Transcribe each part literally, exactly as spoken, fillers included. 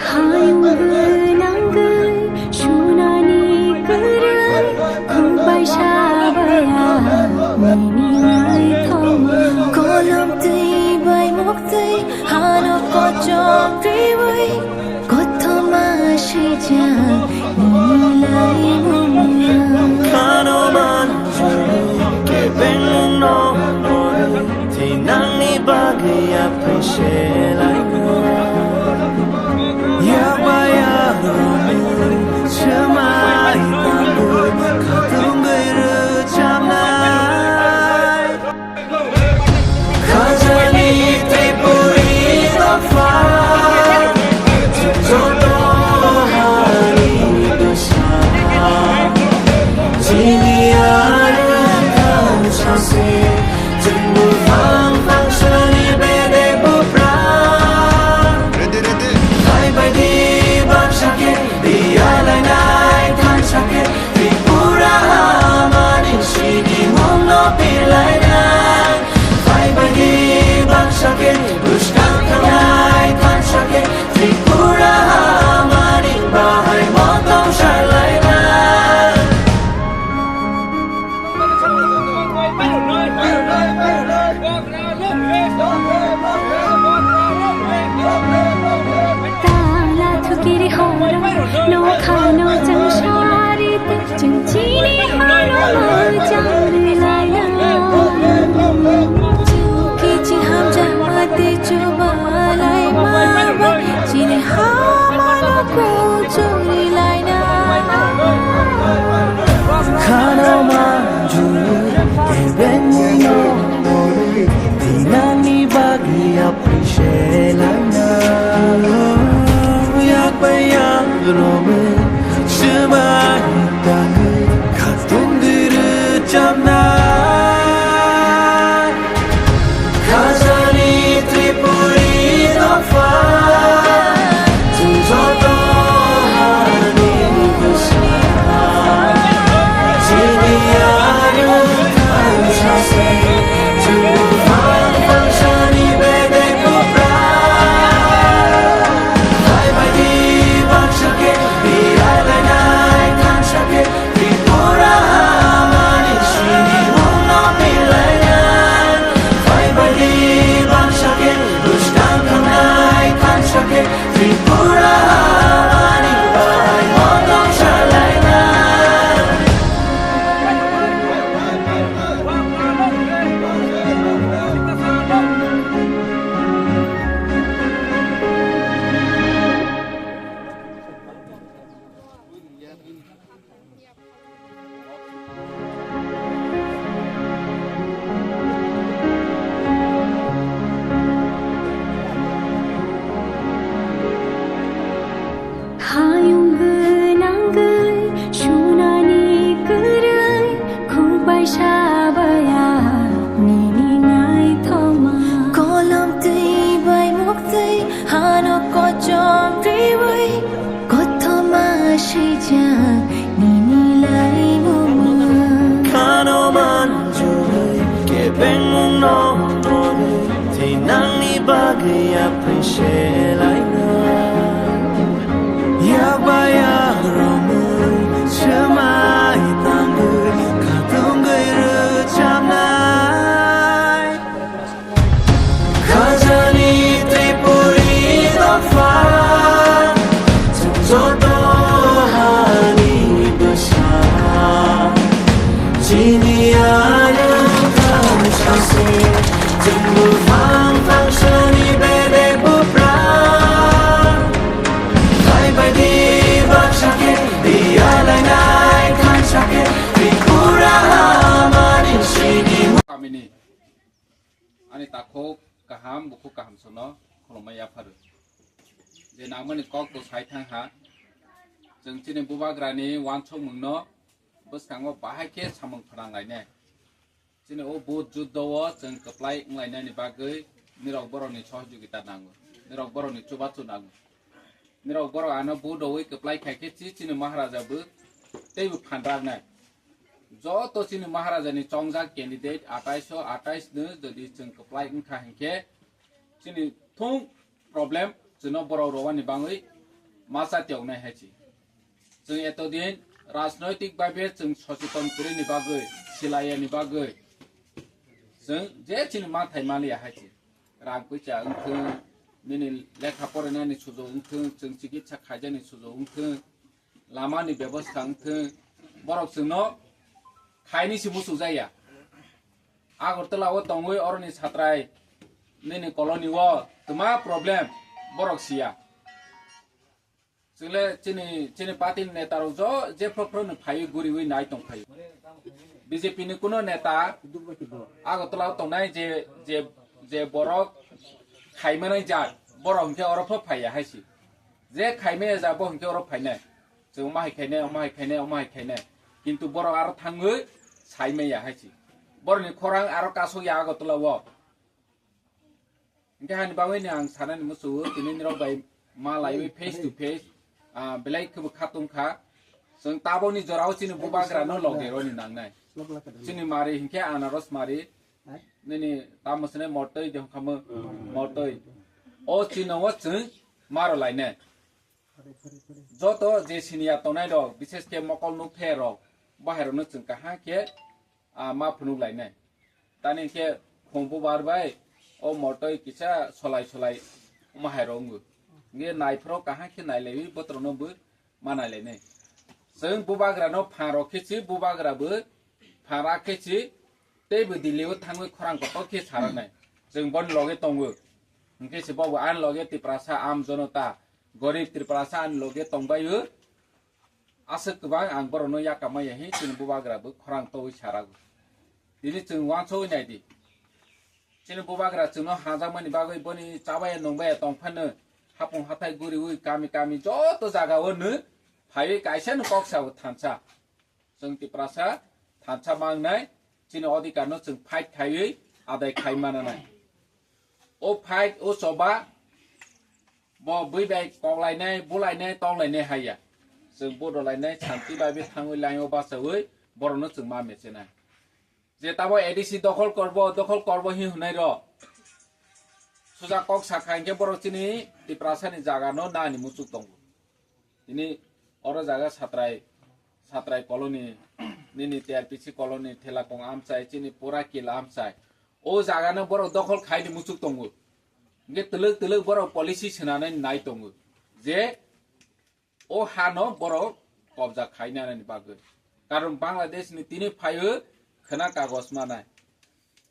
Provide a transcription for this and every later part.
Hayung gwnangwi sunani kwrwi, khukbai sabaya nini naithoma. Kolom twi bai muktwi hano kochok twiwi, kothoma swijak nini laimungya. Khano manjui kebengmungno nini, thinangni bagwi yapri selaino. Yakba yakrokni swmai tangwi khatungwi rwchabnai. Khajani Tripuri dopha, joto hani bwsa. Chini aro thangsase, chwng buphang phangsani bedek buphang. Phaibaidi bangsa khe, biyalainai thansa khe, Tripura hamani sini mungno pilainai. Phaibaidi bangsa khe, bwskang thangnai thansa khe, Tripura hamani bahai motong salainai. Tala thukiri horo, nokhano chang sari ta, chang chini horo chang rilai na. Chuki chi hamjak mate chubalai ma ba, chini hamano kuchuri laina. Khano manjui, ebengmungno nini, thinangni bagwi yapri selaina. Yakbai yakrokni swmai tangwi khatungwi rwchabnai. Khajani Tripuri dopha, chwng joto hani bwsa. Chini aro thangsase, chwng buphang phangsani bedek buphang. Phaibaidi bangsa khe, biyalainai thansa khe, Tripura hamani sini mungno pilainai. Phaibaidi bangsa khe, bwskang thangnai thansa khe, Tripura hamani bahai motong salainai. Hayung gwnangwi sunani kwrwi, khukbai sabaya nini naithoma. Kolom twi bai muktwi hano kochok twiwi, kothoma swijak nini laimungma. Khano manjui kebengmungno nini, thinangni bagwi yapri selaina. Yakba yakrokni swmai tangwi khatungwi rwchabnai. Khajani Tripuri dopha, chwng joto hani bwsa. Chini aro thangsase, chwng buphang phangsani bedek buphang. Phaibaidi bangsa khe, biyalainai thansa khe, Tripura hamani sini. Kamini. Ani takhuk kaham, bukhuk kaham sono khulumui yapharu. Je nangmani kok bo sai thang ha, chwng chini bubagrani uansukmungno bwskango bahai khe samung phnang lainai. Chini o vote juddo o chwng kwplai wng lainani bagwi nirok borokni sohojogita nango, nirok borokni chubachu nango. Nirok borok ano vote rogwi kwplai khai khe chi chini Maharaja bo teibo phan raknai. Joto chini Maharaja ni chongjak candidate atais o atais no jodi chwng kwplai wngkha hinkhe chini thung problem chwngno borok rowani bangwi ma chati wngnai hai chi. Chwng etodin rajnoitik baibe chwng socheton kwrwini bagwi, silaiyani bagwi chwng je chini mathai maliya hai chi. Rang puisa wngthwng, nini lekha porainani sujuk wngthwng, chwng chikitsa khaijani sujuk wngthwng, lamani bebosta wngthwng, borok chwngno khaini se muchukjakya. Agartala o tongwi oroni satrai nini colony o twma problem borok siya. Chwle chini, chini party ni neta rok jo je phro phro ni phaiwi guriwi nai tong phaio. B J P ni kuno neta Agartala o tongnai je, je, je borok khaimanai jat, borok hinkhe oro pho phaiya hai si. Je khaimaya ja bo hinkhe oro phainai. Chwng omo hai khainai, omo hai khainai, omo hai khainai. Kintu borok aro thangwi saimaya hai si. Borokni khorang aro kasokya Agartala o. Hinkhe hani bagwi ni ang sanani muchungo, tini nirok bai ma laiwi face to face, ah, belai khebo kha tongkha. Chwng tabokni jorao chini bubagra no lok deroni nangnai. Chini mari hinkhe anaros mari, nini tamo sene mortoi de hongkhamo mortoi. O chino o chwng maro lainai. Joto je siniya tongnai rok, bises khe mokol nuk phe rok, bahai rok no chwng kaham khe, ah, ma phunuk lainai. Tani khe khumbu bar bai o mortoi kisa solai solai omo hai rok wngo. Nge naiphro kaham khe nailaiwi botrok no bo ma nailainai. Chwng bubagra no phan rok khe si bubagra bo phan rak khe si tei bo Delhi o thangwi khorang kotor khe saraknai. Chwng boni loge tongo. Hinkhe se bobo ani loge Tiprasa am jonota, gorib Tiprasa ani loge tongbaio. Aswk kwbang ang borokno yakamaya hi chini bubagra bo khorang towi sarago. Tini chwng uansugwi naidi. Chini bubagra chwngno hajakmani bagwi boni chabaya nungbaya tongphano hapung hathai guriwi kami kami joto jagao nw phaiwi kaisa nw kok sabo thansa. Chwng Tiprasa thansa mangnai chini odhikarno chwng fight khaiwi adai khai mananai. O fight, o choba, bo bui bai koklainai, bulainai, toklainai haiya. Chwng bodolainai, santi bai bi thangwi laingo bachawi, borokno chwng ma mechenai. Je tabo A D C dokhol korbo, dokhol korbo hi hwnai ro. Suja kok sakha hinkhe borok chini Tiprasani jagano nani muchuk tongo. Tini oro jaga satrai, satrai colony, nini T R P C colony, Thelakong amchai, chini pura kila amchai. O jagano borok dokhol khaini muchuk tongo. Hinkhe twlwk twlwk borok policy swnanai nai tongo. Je o hano borok kobja khainani bagwi. Karon Bangladesh ni tini phaio khwna kagoj manai.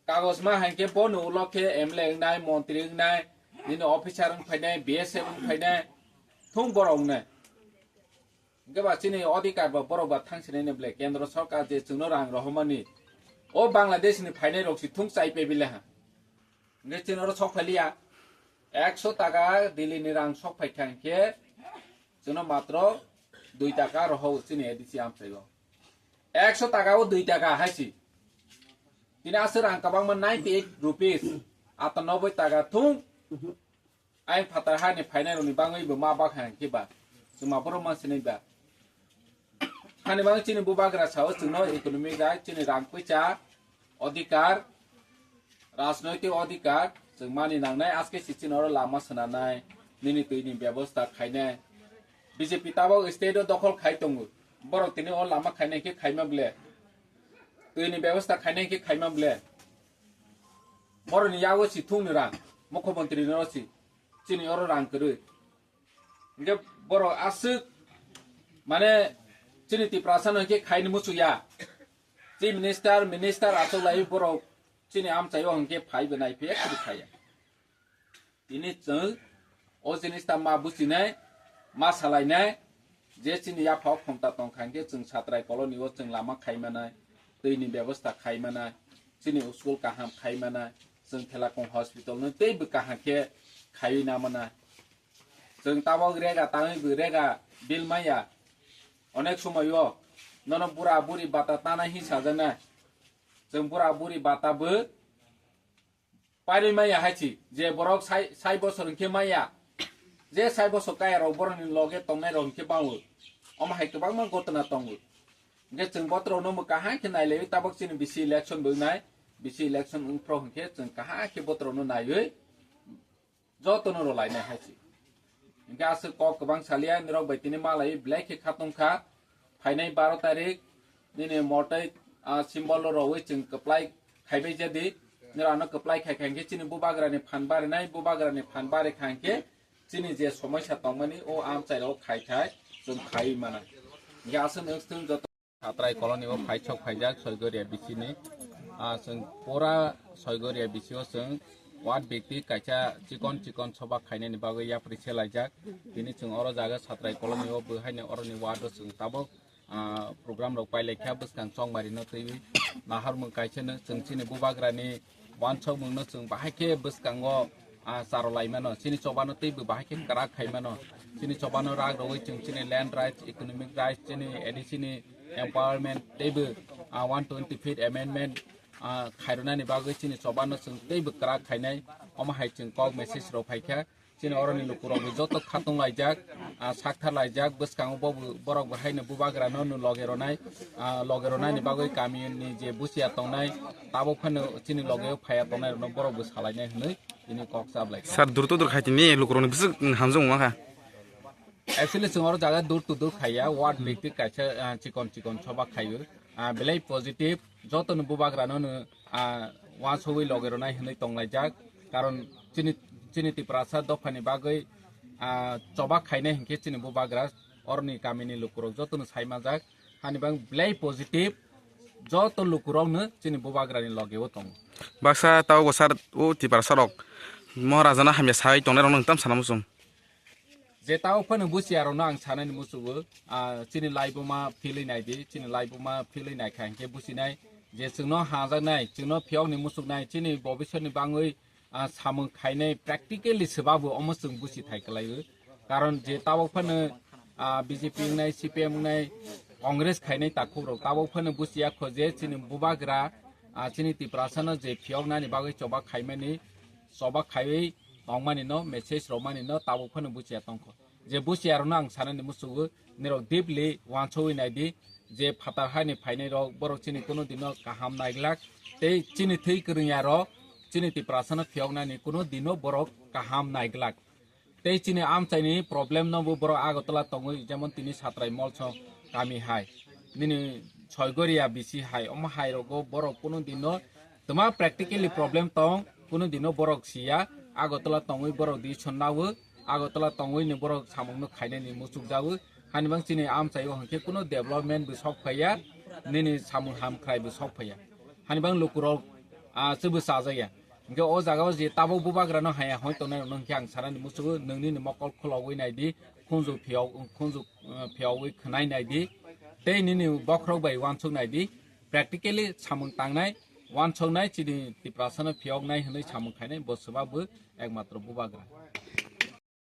Kagoj ma hinkhe bono ulo khe M L A wngnai, montri wngnai, nini officer wng phainai, B S F wng phainai, thung borok wngnai. Hinkhe ba chini odhikar ba borok ba thang sinai ni ble kendro sorkar je chwngno rang rohormani. O Bangladesh ni phainai rok si thung chai pe bile ha. Hinkhe chini oro sok phai liya. Ekso taka Delhi ni rang sok phai kha hinkhe chwngno matro dui taka rohor chini A D C amchai o. Ekso taka o dui taka hai si. Tini aswk rang kwbangma ninety eight rupees. Atanoboi taka thung. Ayang phatar hani phainai rokni bangwi bo ma bak hai khe ba. Chwng ma borok ma sinai ba. Hani bang chini bubagra sao chwngno economic right, chini rang puisa odhikar, rajnoitik odhikar chwng mani nangnai, aske si chini oro lama swnanai, nini twi ni bebosta khainai. B J P tabok state o dokhol khai tongo. Borok tini o lama khainai khe khaima ble. Twi ni bebosta khainai khe khaima ble. Borokni yago si thungni rang, mukhyamantri ni oro si, chini oro rang kwrwi. Hinkhe borok aswk, mane, chini Tiprasa no hinkhe khaini muchukya. Chief minister, minister achuk lai borok chini amchaio hinkhe phai bo nai phiya kwrwi phaiya. Tini chwng o jinis ta ma buchinai, ma salainai, je chini yapha o khomta tongkha hinkhe chwng satrai colony o chwng lama khaimanai, twi ni bebosta khaimanai, chini school kaham khaimanai, chwng Thelakong hospital no teibo kaham khe khaiwi namanai. Chwng tabok rega tangwi bo rega bill maya. Onek somoio nono bura buri bata tana hi sajaknai. Chwng bura buri bata bo pairwi maya hai si, je borok sai, sai bosor hwnkhe maya. Je sai bosok kaya rok borok ni loge tongnai rok hwnkhe bango. Omo hai kwbangma gotona tongo. Hwnkhe chwng botrok no mwkang hai khe nai lai tabok chini bisi election bo wngnai. Bisi election wngphro hwnkhe chwng kaham khe botrok no naiwi joto no rwlainai hai se. Hwnkhe aswk kok kwbang salia nirok bai tini malai belai khe khatong kha. Phainai baro tarik nini motoi, ah, symbol rwwi chwng kwplai khaibai jadi. Nirok ano kwplai khai khai hwnkhe chini bubagra ni phan barinai, bubagra ni phan bari kha hwnkhe chini je somoisa tongmani o amchai rok khai khai chwng khai mana. Hwnkhe aswk nwng swng joto Satrai colony o phaisok phaijak Soigoria bisini. Ah, chwng pura Soigoria bisio chwng ward bikti kaisa chikon chikon soba khainani bagwi yapri se laijak. Tini chwng oro jaga Satrai colony o bwhaini oroni ward o chwng tabok, ah, program rok pailaikha bwskang chongmari no twiwi. Naharmung kaisa no chwng chini bubagrani wansokmung no chwng bahai khe bwskango, ah, charo lai mano. Chini choba no teibo bahai khe kwrak khai mano. Chini choba no rak rwwi chwng chini land rights, economic rights, chini A D C ni empowerment teibo, ah, one twenty fifth amendment, ah, khairwnani bagwi chini choba no chwng teibo kwrak khainai. Omo hai chwng kok message rok phaikha. Chini oroni lukurok bo joto khatung laijak, ah, sakthar laijak, bwskango bo bo-, borok bo haino bubagra no, no loge ronai, ah, loge ronani bagwi kami ni je busia tongnai, tabok phano chini loge o phaya tongnai rokno borok bo salainai hwnwi tini kok chablai. Sir, dur to dur khai tini lukurokni bwswk hamjwk wngma kha. Actually, chwng oro jaga door to door khaiya, ward bikti kaisa, ah, chikon chikon soba khaio. Ah, belai positive, joto ni bubagra no, no, ah, wansogwi loge ronai hwnwi tonglaijak. Karon chini, chini Tiprasa dophani bagwi, ah, choba khainai hinkhe chini bubagra, oroni kamini lukurok joto no sai manjak. Hani bang belai positive, joto lukurok no chini bubagra ni loge o tongo. Baksa tao bo sir, o Tiprasa rok Maharaja no hamya sai tongnai rok no tam sana muchung. Je tao phano busi arokno ang sanani musugo, ah, chini laibuma philwi naidi, chini laibuma philwi naikha hinkhe businai je chwngno hajaknai, chwngno phiyokni musuknai, chini bobiswrni bangwi, ah, samung khainai practically swbabu omo chwng busi thai kwlaio. Karon je tabok phano, ah, B J P wngnai, C P M wngnai, Congress khainai takhukrok tabok phano busiya kho je chini bubagra, ah, chini Tiprasano je phiyoknani bagwi choba khaimani, choba khaiwi tongmani no, message rwmani no tabuk phano buchiya tongkho. Je buchiya rokno ang sanani musugo, nirok deeply wansogwi naidi, je phatar hani phainai rok borok chini kuno dino kaham naiglak, tei chini thwi kwrwngya rok chini Tiprasano phiyoknani kuno dino borok kaham naiglak. Tei chini amchaini problem no bo borok Agartala tongwi, jemon tini Satrai Molsong kami hai. Nini Soigoria bisi hai, omo hai rogo borok kuno dino twma practically problem tong, kuno dino borok siya, Agartala tongwi borok decision nawo, Agartala tongwi ni borok samung no khainani muchuk jawo, hani bang chini amchaio hwnkhe kuno development bo sok phaiya, nini samung hamkhrai bo sok phaiya. Hani bang lukurok, ah, chwbo chajakya. Hwnkhe o jagao je tabuk bubagrano haya hoi tongnai rokno hwnkhe ang sanani musugo, nwng nini mokol khulogwi naidi, khunju phiyok, khunju, eh, phiyogwi khwnai naidi, tei nini bokhorok bai uansuk naidi, practically samung tangnai, uansuknai chini Tiprasano phiyoknai hwnwi samung khainai bo swbabo ekmatro bubagra.